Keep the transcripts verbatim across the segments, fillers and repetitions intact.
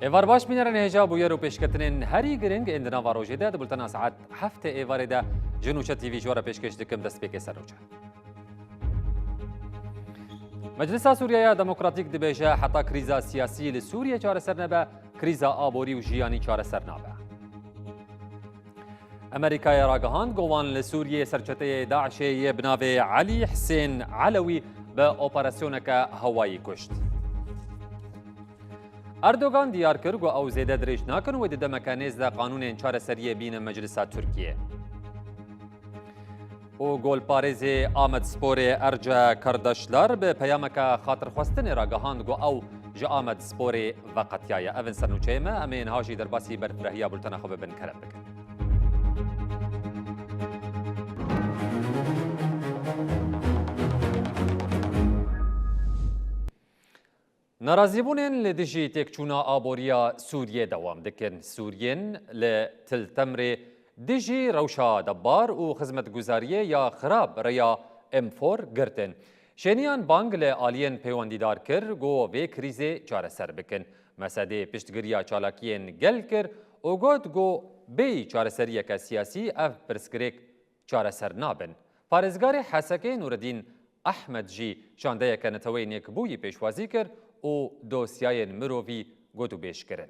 Êvar baş, bînerên hêja, bûyer û pêşketinên herî giring ên di nava rojê de di bultena saet heftê êvarê de ji Nûçe T V ji we re pêşkêş dikim, destpêkê serrojê. Meclisa Sûriyeya Demokratîk dibêje, heta krîza siyasî li Sûriyê çareser nebe, krîza aborî û jiyanî çareser nabe. Amerîkayê ragihand ku wan li Sûriyê serçeteyê DAIŞê yê bi navê Elî Hisên Elewî bi operasyoneke hewayî kuşt. Erdogan diyar kir ku ew zêde dirêj nakin wê di demeke nêz de qanûnên çareseriyê bînin Meclisa Tirkiyê. Û golparêzê Amedsporê Erce Kardeşler bi peyameke xatirxwestinê ragihand ku ew ji Amedsporê veqetiyaye. Ev in sernûçeyê me, em ê niha jî derbasî berfirahiya bultena xwe bibin, kerem bikin. Narazîbûnên li dijî têkçûna aboriya Sûriyê dewam dikin. Sûriyên li Til Temrê dijî rewşa debar û xizmetguzariyê ya xirab rêya M four girtin. Şêniyan bang li aliyên pêwendîdar kir ku vê krîzê çareser bikin. Mesedê piştgiriya çalakiyên gel kir û got ku bêyî çareseriyeke siyasî ev pirsgirêk çareser nabin. Parêzgarê Hesekê Nûredîn Ehmed jî şandeyeke Neteweyên Yekbûyî pêşwazî kir û dosyayên mirovî gotûbêj kirin.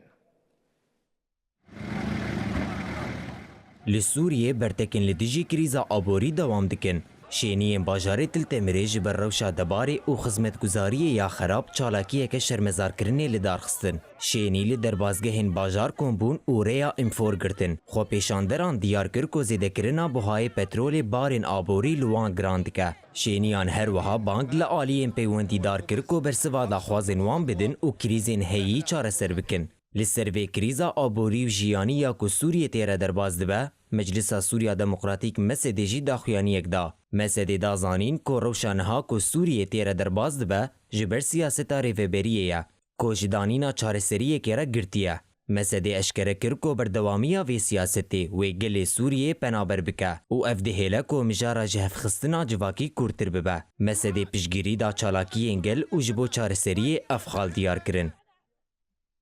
Li Sûriyê bertekên li dijî krîza aborî dewam dikin. Şêniyên bajarê Til Temirê ji ber rewşa debarê û xizmetguzariyê ya xerab çalakiyeke şermezarkirinê li dar xistin. Şênî li derbazgehên bajar kom bûn û rêya M four girtin. Xwepêşanderan diyar kir ku zêdekirina buhayê petrolê barên aborî li wan giran dike. Şêniyan her wiha bang li aliyên peywendîdar kir ku bersiva daxwazên wan bidin û krîzên heyî çareser bikin. Li ser vê krîza aborî û jiyanî ya ku Sûriyê tê re derbas dibe, Meclisa Sûriya Demokratîk, Mesedê jî daxuyaniyek da. Mesedê da zanîn ku rewşa niha ku Sûriyê tê re derbas dibe, ji ber siyaseta rêveberiyê ye, ku ji danîna çareseriyekê re girtî ye. Mesedê eşkere kir ku berdewamiya vê siyasetê wê gelê Sûriyê penaber bike û ev dihêle ku mijara jihevxistina civakî kûrtir bibe. Mesedê piştgirî da çalakiyên gel û ji bo çareseriyê ev xal diyar kirin.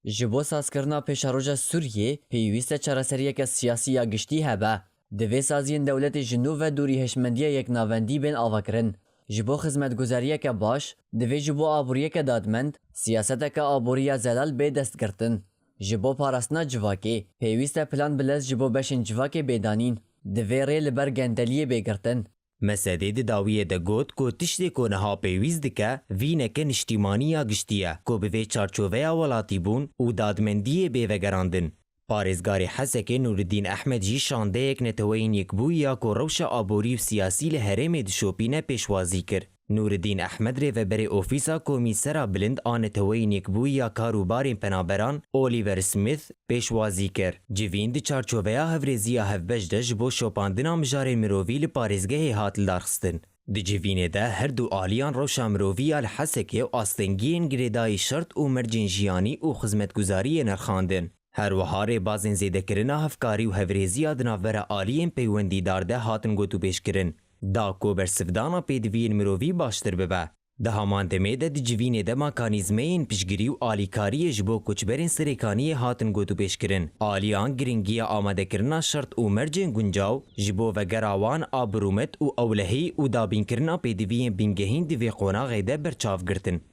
Ji bo sazkirina pêşeroja Sûriyê, pêwîst e çareseriyeke siyasî ya giştî hebe. Divê saziyên dewletê ji nû ve dûrî hişmendiyê yeknavendî bên avakirin. Ji bo xizmetguzariyeke baş, divê ji bo aboriyeke dadmend, siyaseteke aborî ya zelal bê destgirtin. Ji bo parastina civakê, pêwîst e plan bi lez ji bo beşên civakê bê danîn. Divê rê li ber gendeliyê bê girtin. Mesedê di dawiyê de got ku tiştê ku niha pêwîst dike, vîneke niştîmanî ya giştî ye, ku bi vê çarçoveya welatîbûn û dadmendiyê bê vegerandin. Parêzgarê Hesekê Nûredîn Ehmed jî şandeyek Neteweyên Yekbûyî ya ku rewşa aborî û siyasî li herêmê dişopîne pêşwazî kir. Nûredîn Ehmed rêveberê Ofîsa Komîsera Bilind a Neteweyên Yekbûyî ya Kar û Barên Penaberan, Oliver Smith, pêşwazî kir. Civîn di çarçoveya hevrêziya hevbeş de ji bo şopandina mijarên mirovî li parêzgehê hat lidarxistin. Di civînê de her du aliyan rewşa mirovî ya li Hesekê û astengiyên girêdayî şert û mercên jiyanî û xizmetguzariyê nirxandin. Her wiha rêbazên zêdekirina hevkarî û hevrêziya di navbera aliyên peywendîdar de hatin gotûbêjkirin, da ku bersivdana pêdiviyên mirovî baştir bibe. Di heman demê de di civînê de mekanîzmeyên piştgirî û alîkariyê ji bo koçberên Serêkaniyê hatin gotûbêjkirin. Aliyan giringiya amadekirina şert û mercên guncaw ji bo vegera wan a birûmet û ewlehî û dabînkirina pêdiviyên bingehîn di vê qonaxê de berçav girtin.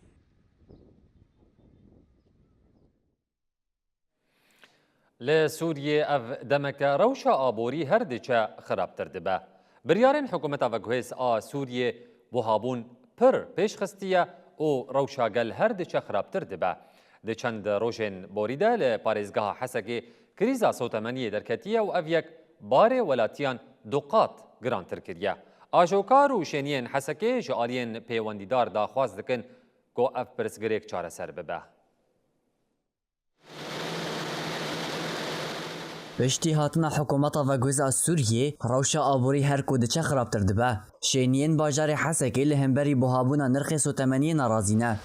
Li Sûriyê ev demeke rewşa aborî her diçe xirabtir dibe. Biryarên hikûmeta veguhêz a Sûriyê buhabûn pir pêş xistiye û rewşa gel her diçe xirabtir dibe. Di çend rojên borî de li parêzgeha Hesekê krîza sotemeniyê derketiye û ev yek barê welatiyan du qat girantir kiriye. Ajokar û şêniyên Hesekê ji aliyên pêwendîdar daxwaz dikin ku ev pirsgirêk çareser bibe. Piştî hatina hikûmeta veguhêz a Sûriyê, rewşa aborî her ku diçe xirabtir dibe. Şêniyên bajarê Hesekê li hemberî buhabûna nirxê sotemeniyê narazî ne.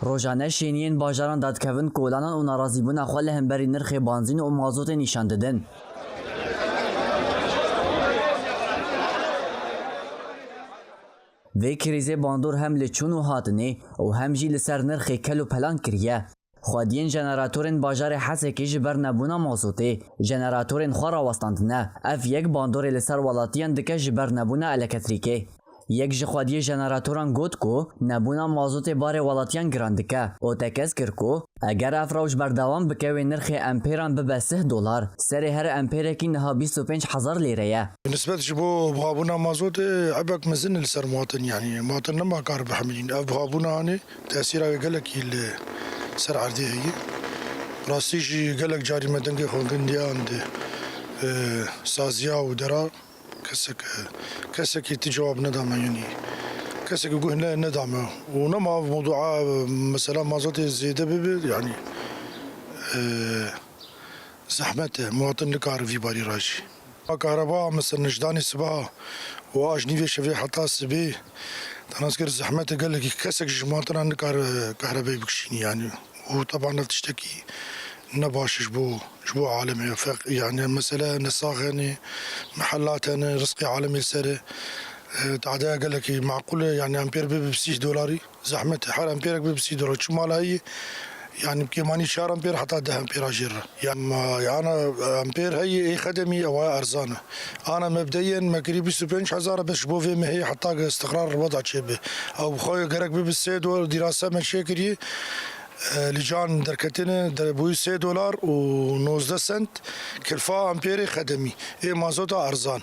Rojane şêniyên bajaran dadikevin kolanan û narazîbûna xwe li hemberî nirxê banzîn û mazotê nîşan didin. Vê krîzê bandor hem li çûn û hatinê û hem jî li ser nirxê kel û pelan kiriye. Xwediyên jeneratorên bajarê Hesekê ji ber nebûna mazotê, jeneratorên xwe rawestandine. Ev yek bandorê li ser welatiyan dike ji ber nebûna eleketrîkê. Yek ji xwediyê jeneratoran got ku nebûna mazotê barê welatiyan giran dike û tekez kir ku eger ev rewş berdewam bike, wê nirxê empêran bibe sih dolar. Serê her empêrekî niha bîst û pênc hezar lêre ye. Nisbet ji bo buhabûna mazotê ebek mezin li ser muwatin, yanî muwatin nema kar bihemilîn. Ev buhabûna hanê tesîra wê gelekî li ser erdê heye. Rastî jî gelek carî me dengê xwe gindiyan di, e, saziya û dera. Kesek, kesekî ti cewab neda me, yanî kesekî guh ne, neda me. Û nema ev mewdua, mesela mazotê zêde bibe, yanî, e, zehmet e, muwatin nikare vî barî re jî. Kahreba, mesela, ji danê sibeha û a ji nîvê şevê heta sibê, te nas kir zehmet e gelekî, kesek ji muwatinan nikare kahrebeyê bikişînî, yanî. Û teban ev tiştekî ne baş e ji bo, ji bo alemê. Feq-, yanî mesele nesax hene, mehelat hene, rizqê alemê li ser e. E, tadeya gelekî meqûl e, yanî empêr bibe bi sîh dolarî. Zehmet e, her empêrek bibe bi sîh dolar. Çi mala yî, yanî bi kêmanî çar empêr heta deh empêra jê re. Ya ma, ya ana empêr heye, ê xedemî, ew erzan e. Ana mebdeyên me kirî bîst û pênc hezar e, bes ji bo vê mehê heta ke istiqrar weda çêbe. Ew bi xwe gerek bibe sê dolar, dîrasa me çêkiriye. E, li can derketine, de-, bûyî sê dolar û nozdeh sent kilfa ampêrê xedemî. Ê mazota erzan.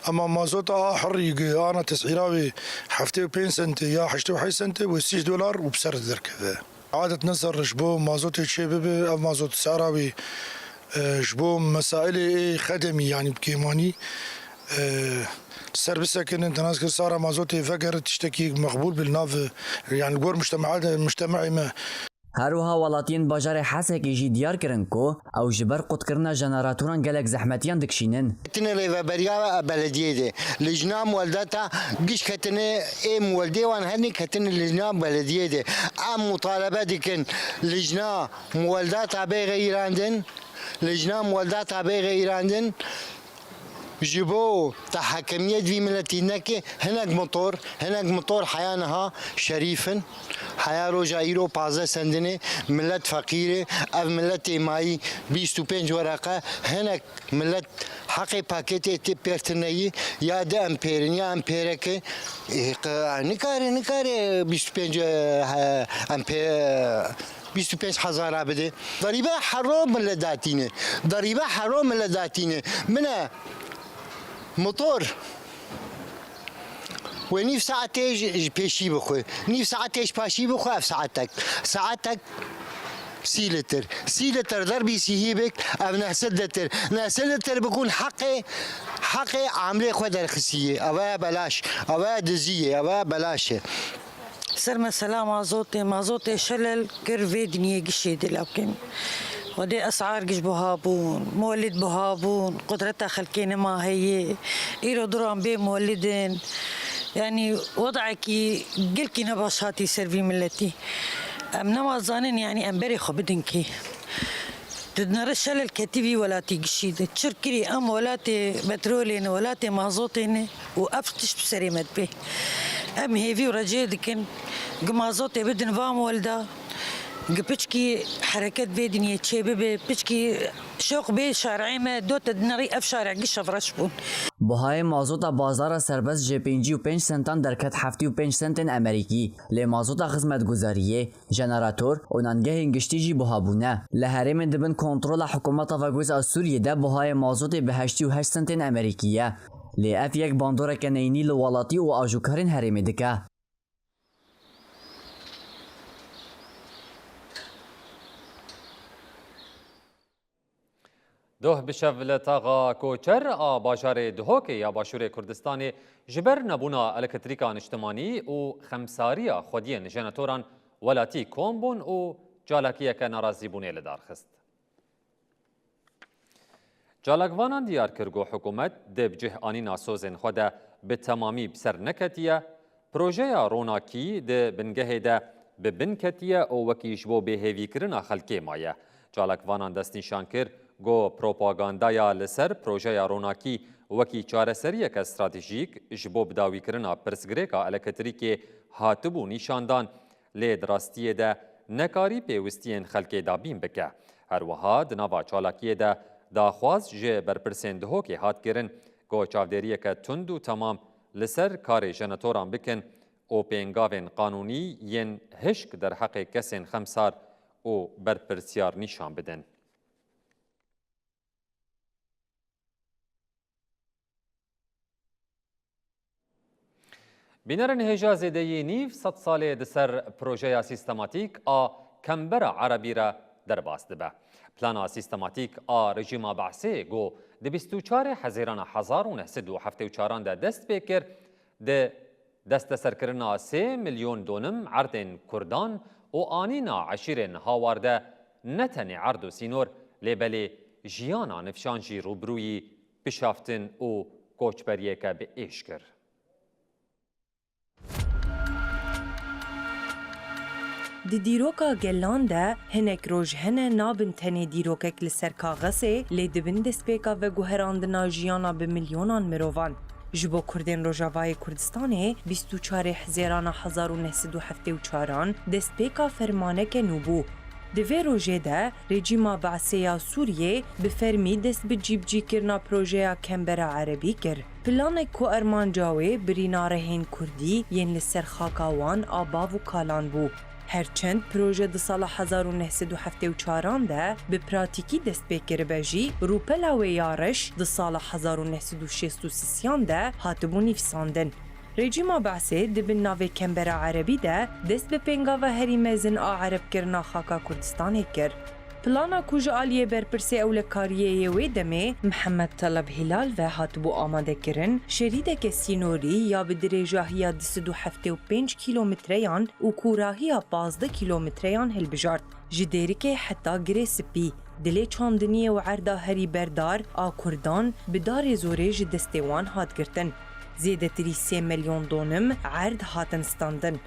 Ema mazota a herî gi ana tesîra wê heftê û pênc sentê ya heştê û heşt sentê wê sîh dolar û bi ser derkeve. Adet nezer ji bo mazotê çê bibe, ev mazot sara wê, e, ji bo mesailê ê xedemî, yanî bi kêmanî, e, ser bisekinin, te nas kir sara mazotê veger tiştekî mexbûl bi li nav, yanî li gor mujtema de, mujtema'ê me. Her wiha welatiyên bajarê Hesekê jî diyar kirin ku ew ji ber qutkirina jeneratoran gelek zehmetiyan dikişînin. Ketine rêveberiya belediyê de. Lijna muweldeta giş ketine ê muweldê wan henî ketine lijna belediyê de. Em mutalebe dikin lijna muweldeta bê xeyirandin, lijna muweldeta bê xeyirandin. Ji bo te hekimiyet vî miletî neke, hinek motor, hinek motor heya niha şerîf in. Heya roja îro pazdeh sendinê, milet feqîr e. Ev miletê mayî bîst û pênc wereqe, hinek milet heqê pakêtê tê pêr tune yî, ya di empêr in, ya empêrek e. Ê, qe-, nikare, nikare bîst û pênc, e, he, empê-, bîst û pênc hezara bide. Derîbe hero min le datîne. Derîbe hero min le datîne. Min e motor. Wê nîv saetê ji, ji pêşî bixwe. Nîv saetê ji paşî bixwe ev saetek. Saetek sî litir. Sî litir derbî sîhî bik, ev neh sed litir. Neh sed litir bikun heqê, heqê amlê xwe derxisiye. Ev e belaş. Ev e dizî ye. Ev e belaş e. Ser mesela mazotê, mazotê şelel kir vê dinyê gişê de, lakin xwedê esar giş buha bûn, muwelid buha bûn, qudreta xelkê nema heye. Îro duran bê muwelid in. Yanî wed'ekî gelkî nebaş hatî ser vî miletî. Em nema zanin, yanî em berê xwe bidin kê. Di nere şelel ketî vî welatî gişî de. Çir kirî em welatê petrolê ne, welatê mazotê ne û ev tişt bi serê me dibê. Em hêvî û recê dikin, gi mazotê bidin va muwelda, gi piçkî hereket vê dinyê çê bibe, piçkî şoq bê şarê me, dote di nerî ev şare giş ev reş bûn. Buhayê mazota bazara serbest ji pêncî û pênc sentan derket heftê û pênc sentên Emerîkî. Lê mazota xizmetguzariyê, jenerator û nangehên giştî jî buha bûne. Li herêmên di bin kontrola hikûmeta Vegwês a Sûriyê de buhayê mazotê bi heştê û heşt sentên Emerîkî ye. Lê ev yek bandoreke neyînî li welatî û ajokarên herêmê dike. Doh bi şev li taxa Koçer a bajarê Duhokê ya Başûrê Kurdistanê ji ber nebûna elektrîka niştimanî û xemsariya xwediyên jenetoran welatî kom bûn û çalakiyeke nerazîbûnê li dar xist. Çalakvanan diyar kir ku hikûmet di bi cih anîna sozên xwe de bi temamî bi ser neketiye, projeya ronakî di bingehê de bi bin ketiye û wekî ji bo bêhêvîkirina xelkê maye. Çalakvanan destnîşan kir ku propagandaya li ser projeya ronakî wekî çareseriyeke stratejîk ji bo bidawîkirina pirsgirêka elektrîkê hatibû nîşandan, lê di rastiyê de nekarî pêwistiyên xelkê dabîn bike. Her wiha di nava çalakiyê de daxwaz ji berpirsên Dihokê hat kirin ku çavdêriyeke tund û temam li ser karê jeneratoran bikin û pêngavên qanûnî yên hişk derheqê kesên xemsar û berpirsyar nîşan bidin. Bînerên hêja zêdeyî nîv sed salê di ser projeya sîstematîk a Kembera Erebî re derbas dibe. Plana sîstematîk a rejîma Be'sê ku di bîst û çarê Hezîrana hezar û neh sed û heftê û çaran de dest pê kir, di desteserkirina sê milyon donim erdên Kurdan û anîna eşîrên hawar de ne tenê erd û sînor, lê belê jiyana nifşan jî rûbirûyî pişaftin û koçberiyeke bi êş kir. Di dîroka gelan de hinek roj hene nabin tenê dîrokek li ser kaxesê, lê dibin destpêka veguherandina jiyana bi milyonan mirovan. Ji bo Kurdên Rojavayê Kurdistanê, bîst û çarê Hezêrana hezar û neh sed û heftê û çaran destpêka fermaneke nû bû. Di vê rojê de rejîma Be'sê ya Sûriyê bi fermî dest bi cîbicîkirina projeya Kembera Erebî kir. Planek ku armanca wê birîna rehên kurdî yên li ser xaka wan a bav û kalan bû. Her çend proje di sala hezar û neh sed û heftê û çaran de bi pratîkî dest pê kiribe jî, rûpela wê ya reş di sala hezar û neh sed û şêst û sisiyan de hatibû nivîsandin. Rejîma Be'sê di bin navê Kembera Erebî de dest bi pêngava herî mezin a erebkirina xaka Kurdistanê kir. Plana ku ji aliyê berpirsê ewlekariyê yê wê demê Mihemed Teleb Hilal ve hatibû amadekirin, şerîdeke sînorî ya bi dirêjahiya du sed û heftê û pênc kîlometreyan û kûrahiya pazdeh kîlometreyan hilbijart. Ji Dêrikê heta Girê Spî, dilê çandiniyê û erda herî berdar a Kurdan bi darê zorê ji destê wan hat girtin. Zêdetirî sê milyon donim erd hatin standin.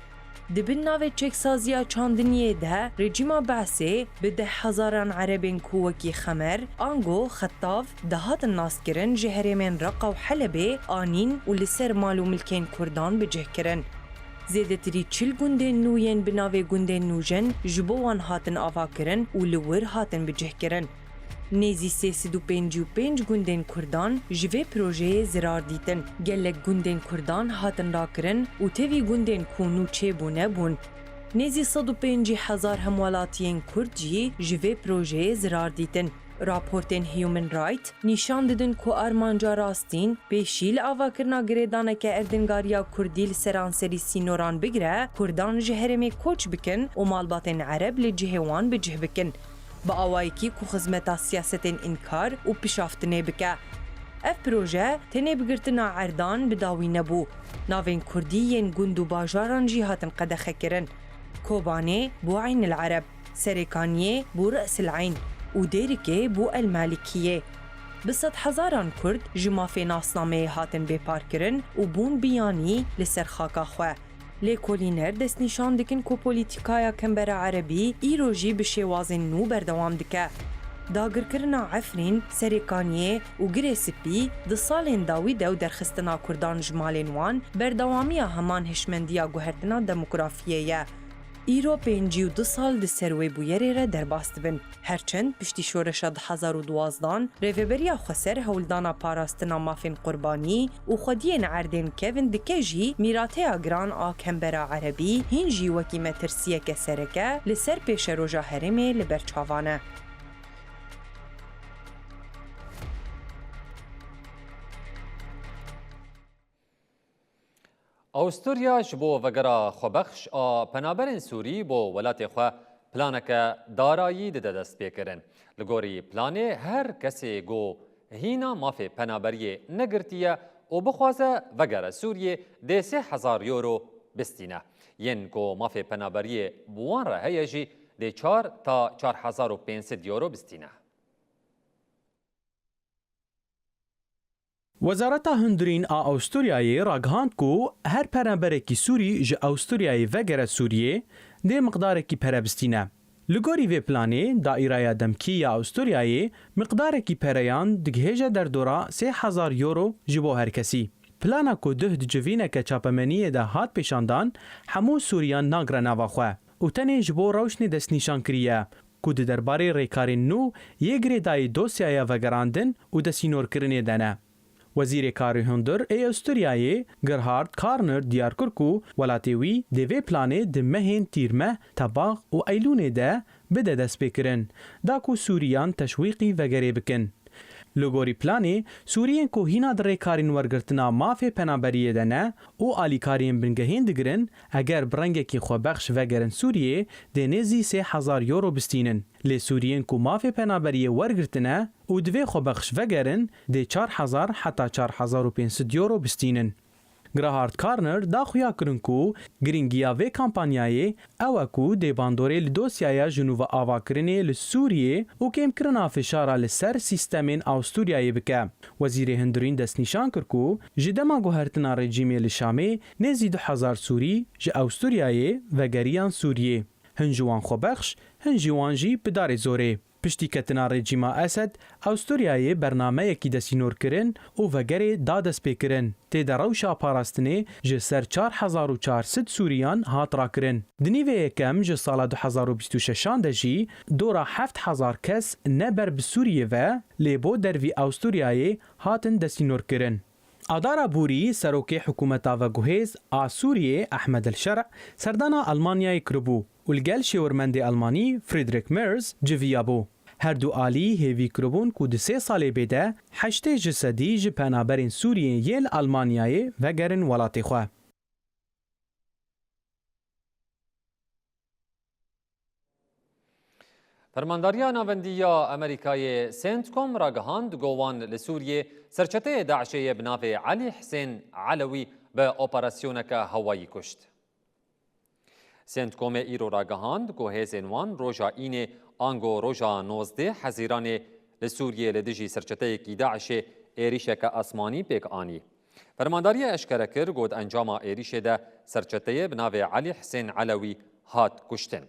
Di bin navê çeksaziya çandiniyê de rejîma Be'sê bi deh hezaran erebên ku wekî Xemer, ango Xetav dihatin naskirin ji herêmên Reqa û Helebê anîn û li ser mal û milkên Kurdan bi cih kirin. Zêdetirî çil gundên nû yên bi navê gundên nûjen ji bo wan hatin avakirin û li wir hatin bi cih kirin. Nêzî sê sed û pêncî û pênc gundên Kurdan ji vê projeyê zirar dîtin. Gelek gundên Kurdan hatin rakirin û tevî gundên ku nû çêbûne bûn. Nêzî sed û pêncî hezar hemwelatiyên Kurd jî ji vê projeyê zirar dîtin. Raportên Human Rights nîşan didin ku armanca rastîn pêşî li avakirina girêdaneke erdnîgariya Kurdî li seranserî sînoran bigire, Kurdan ji herêmê koç bikin û malbatên Ereb li cihê wan bi cih bikin. Bi awayekî ku xizmeta siyasetên înkar û pişaftinê bike. Ev proje tenê bi girtina erdan bi dawî nebû. Navên Kurdî yên gund û bajaran jî hatin qedexekirin. Kobanê bû Eyn el Ereb, Serêkaniyê bû Re's el Eyn û Dêrikê bû El Malikiyê. Bi sedhezaran Kurd ji mafê nasnameyê hatin bêparkirin û bûn biyanî li ser xaka xwe. Lêkolîner destnîşan dikin ku polîtîkaya Kembera Erebî îro jî bi şêwazên nû berdewam dike. Dagirkirina Efrîn, Serêkaniyê û Girê Spî di salên dawî de û derxistina Kurdan ji malên wan berdewamiya heman hişmendiya guhertina demografiyê ye. Îro pêncî û du sal di ser wê bûyerê re derbas dibin. Her çend piştî şoreşa du hezar û duwazdan, Rêveberiya Xweser hewldana parastina mafên qurbanî û xwediyên erdên kevin dike jî, mîrateya giran a Kembera Erebî hîn jî wekî metirsiyeke sereke li ser pêşeroja herêmê li ber çavan e. Awusturya ji bo vegera xwebexş a penaberên Sûrî bo welatê xwe planeke darayî dide destpêkirin. Li gorî planê her kesê ku hîna mafê penaberiyê negirtiye û bixwaze vegere Sûriyê dê sê hezar euro bistîne. Yên ku mafê penaberiyê bi wan re heye jî dê çar ta çar hezar û pênc sed euro bistîne. Wezareta Hundirîn a Awisturyayê ragihand ku her penaberekî Sûrî ji Awisturyayê vegere Sûriyê dê miqdarekî pere bistîne. Li gorî vê planê, Daîraya Demkî ya Awisturyayê miqdarekî pereyan digihêje derdora sê hezar euro ji bo her kesî. Plana ku duh di civîneke çapemeniyê de hat pêşandan, hemû Sûriyan nagre nava xwe û tenê ji bo rewşnê destnîşan kiriye ku di derbarê rêkarên nû yê girêdayî dosyaya vegerandin û desînorkirinê de ne. Wezîrê Kar û Hundir ê Awisturyayê Gerhard Karner diyar kir ku welatê wî dê vê planê di mehên Tîrmeh, Tebax û Eylûnê de bide destpêkirin, da ku Sûriyan teşwîqî vegerê bikin. Li gorî planê, Sûriyên ku hîna di rêkarên wergirtina mafê penaberiyê de ne û alîkariyên bingehîn digirin, eger bi rengekî xwebexş vegerin Sûriyê, dê nêzî sê hezar euro bistînin. Lê Sûriyên ku mafê penaberiyê wergirtine û divê xwebexş vegerin, dê çar hezar heta çar hezar û pênc sed euro bistînin. Gerhard Karner da xuya kirin ku girîngiya vê kampanyayê ew e ku dê bandorê li dosyaya ji nû ve avakirinê li Sûriyê û kêmkirina fişara li ser sîstemên Awisturyayê bike. Wezîrê Hundirîn destnîşan kir ku ji dema guhertina rejîmê li Şamê nêzî du hezar Sûrî ji Awisturyayê vegeriyan Sûriyê. Hin ji wan xwebexş, hin jî wan jî bi darê zorê. Piştî ketina rejîma Esed, Awisturyayê bernameyekî desînorkirin û vegerê da destpêkirin. Tê de rewşa parastinê ji ser çar hezar û çar sed Sûriyan hat rakirin. Di nîvê yekem ji sala du hezar û bîst û şeşan de jî dora heft hezar kes ne ber bi Sûriyê ve, lê bo dervî Awisturyayê hatin desînorkirin. Adara Borî, serokê hikûmeta veguhêz a Sûriyê Ehmed El Şerh serdana Elmanyayê kiribû û li gel şêwirmendê Elmanî Friedrich Merz civiya bû. Her du alî hêvî kiribûn ku di sê salê bê de heştê ji sedî ji penaberên Sûriyê yên li Elmanyayê vegerin welatê xwe. Fermandariya Navendî ya Amerîkayê, CENTCOM, ragihand, ku wan li Sûriyê serçeteyê DAIŞê yê bi navê Elî Hisên Elewî bi operasyoneke hewayî kuşt. CENTCOMê îro ragihand, ku hêzên wan roja Înê ango roja nozdeh Hezîranê li Sûriyê li dijî serçeteyekî DAIŞê êrîşeke esmanî pêk anî. Fermandariya eşkere kir, ku di encama êrîşê de serçeteyê bi navê Elî Hisên Elewî hat kuştin.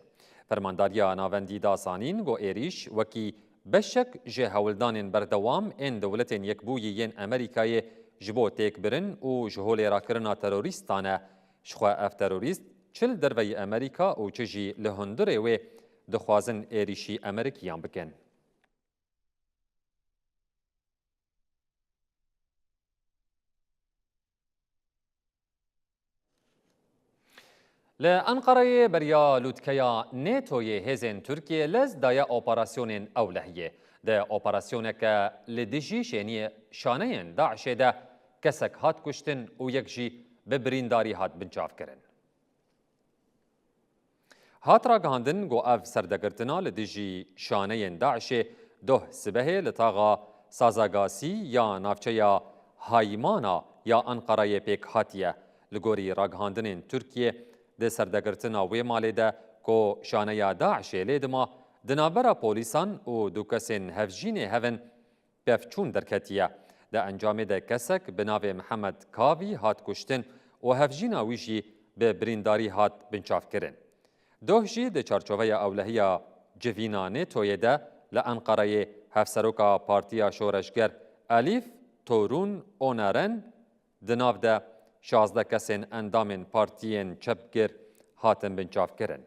Fermandariya Navendî da zanîn, ku êrîş wekî beşek ji hewldanên berdewam ên Dewletên Yekbûyî yên Amerîkayê ji bo têkbirin û ji holê rakirina terorîstan e. Jixwe ev terorîst çi li derveyî Amerîka û çi jî li hundirê wê dixwazin êrîşî Amerîkiyan bikin. Li Enqereyê beriya lûtkeya nêtoyê hêzên Tirkiyê lez daye operasyonên ewlehiyê. Di operasyoneke li dijî şêniyê şaneyên DAIŞê de kesek hat kuştin û yek jî bi birîndarî hat binçavkirin. Hat ragihandin ku ev serdegirtina li dijî şaneyên DAIŞê doh sibehê li taxa Sazagasî ya navçeya Haymana ya Enqereyê pêk hatiye. Li gorî ragihandinên Tirkiyê, di serdegirtina wê malê de ku şaneya DAIŞê lê dima, di navbera polîsan û du kesên hevjînê hev in, pevçûn derketiye. Di encamê de kesek bi navê Mihemed Kavî hat kuştin û hevjîna wî jî bi birîndarî hat binçavkirin. Doh jî di çarçoveya ewlehiya civîna nêtoyê de li Enqereyê hevseroka Partiya Şoreşger Elîf Torûn Oneren di nav de şazdeh kesên endamên partiyên çepgir hatin binçavkirin.